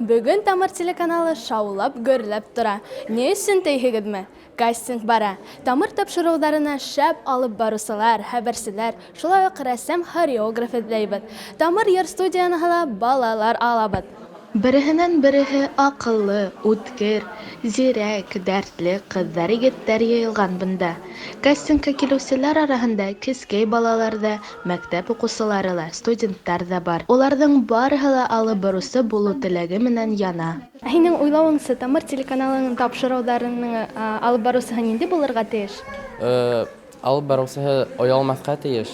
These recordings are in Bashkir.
Бөгөн Тамыр телеканалы шаулап, гөрләп тора. Ни өсөн тейһегеҙме? Кастинг бара. Тамыр тапшырыуҙарына шәп алып барыусылар, хәбәрселәр, шулай уҡ рәссам, хореограф эҙләйбеҙ. Тамыр йыр студияһына ла балалар алабыҙ. Береһенән-береһе аҡыллы, үткер, зирәк, дәртле ҡыҙҙар-егеттәр йыйылған бында. Кастингка килеүселәр араһында кескәй балалар ҙа, мәктәп уҡыусылары ла, студенттар ҙа бар. Уларҙың барыһы ла алып барыусы булыу теләге менән яна. Ә һинең уйлауыңса, Тамыр телеканалының тапшырыуҙарының алып барыусыһы ниндәй булырға тейеш? Алып барыусыһы оялмаҫҡа тейеш,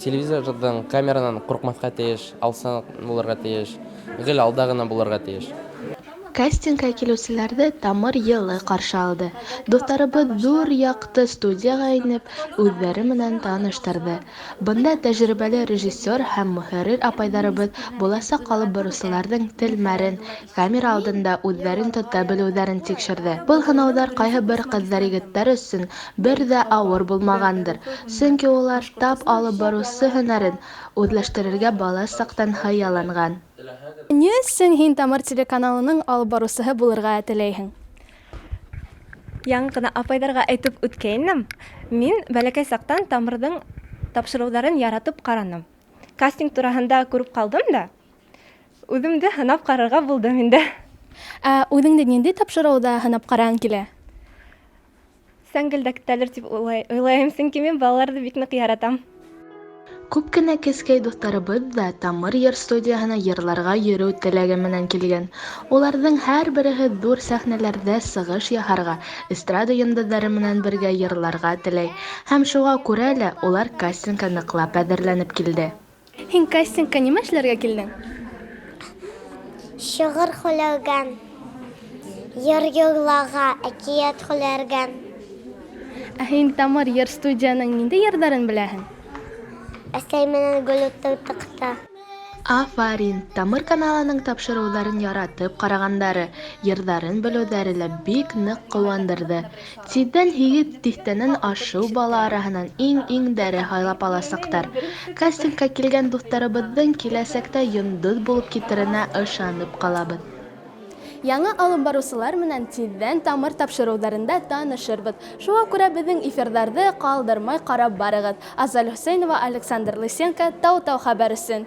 телевизорҙың камеранан ҡурҡмаҫҡа тейеш, алсан булырға тейеш, гел алда ғына булырға тейеш. Кастингка килеүселәрҙе Тамыр йылы ҡаршы алды. Дуҫтарыбыҙ ҙур яҡты студияға инеп, үҙҙәре менән таныштырҙы. Бында тәжрибәле режиссер һәм мөхәррир апайҙарыбыҙ буласаҡ алып барыусыларҙың телмәрен, камера алдында үҙҙәрен тота белеүҙәрен тикшерҙе. Был һынауҙар ҡайһы бер ҡыҙҙар-егеттәр өсөн бер ҙә ауыр булмағандыр, сөнки улар тап алып барыусы һөнәрен үҙләштерергә бала саҡтан хыялланған. Ни өсөн һин Тамыр телеканалының алып барыусыһы булырға теләйһең? Яңы ғына апайҙарға әйтеп үткәйнем, мин бәләкәй саҡтан Тамырҙың тапшырыуҙарын яратып ҡараным. Кастинг тураһында күреп ҡалдым да, үҙемде һынап ҡарарға булдым инде. Ә үҙеңде ниндәй тапшырыуҙа һынап ҡарағың килә? Сәңгелдәктәлер тип уйлайым, сөнки мин балаларҙы бик ныҡ яратам. Күп кенә кескәй дуҫтарыбыҙ ҙа Тамыр йыр студияһына йырларға йөрөү теләге менән килгән. Уларҙың һәр береһе ҙур сәхнәләрҙә сығыш яһарға, эстрада йондоҙҙары менән бергә йырларға теләй һәм шуға күрә лә улар кастингка ныҡлап әҙерләнеп килде. Һин кастингка нимә эшләргә килдең? Шиғыр һөйләргә, йыр йырларға, әкиәт һөйләргә. Ә һин Тамыр йыр студияның ниндәй йырҙарын беләһең? Әсәй менән гөл ултырттыҡ та. Афарин! Тамыр каналының тапшырыуҙарын яратып ҡарағандары, йырҙарын белеүҙәре лә бик ныҡ ҡыуандырҙы. Тиҙҙән һигеҙ тиҫтәнән ашыу бала араһынан иң-иңдәре һайлап аласаҡтар. Кастингка килгән дуҫтарыбыҙҙың киләсәктә йондоҙ булып китеренә ышанып ҡалабыҙ. Яңы алып барыусылар менән тиҙҙән Тамыр тапшырыуҙарында танышырбыҙ. Шуға күрә беҙҙең эфирҙарҙы ҡалдырмай ҡарап барығыҙ. Азаль Хөсәйнова, Александр Лысенко, Тау-Тау хәбәр өсөн.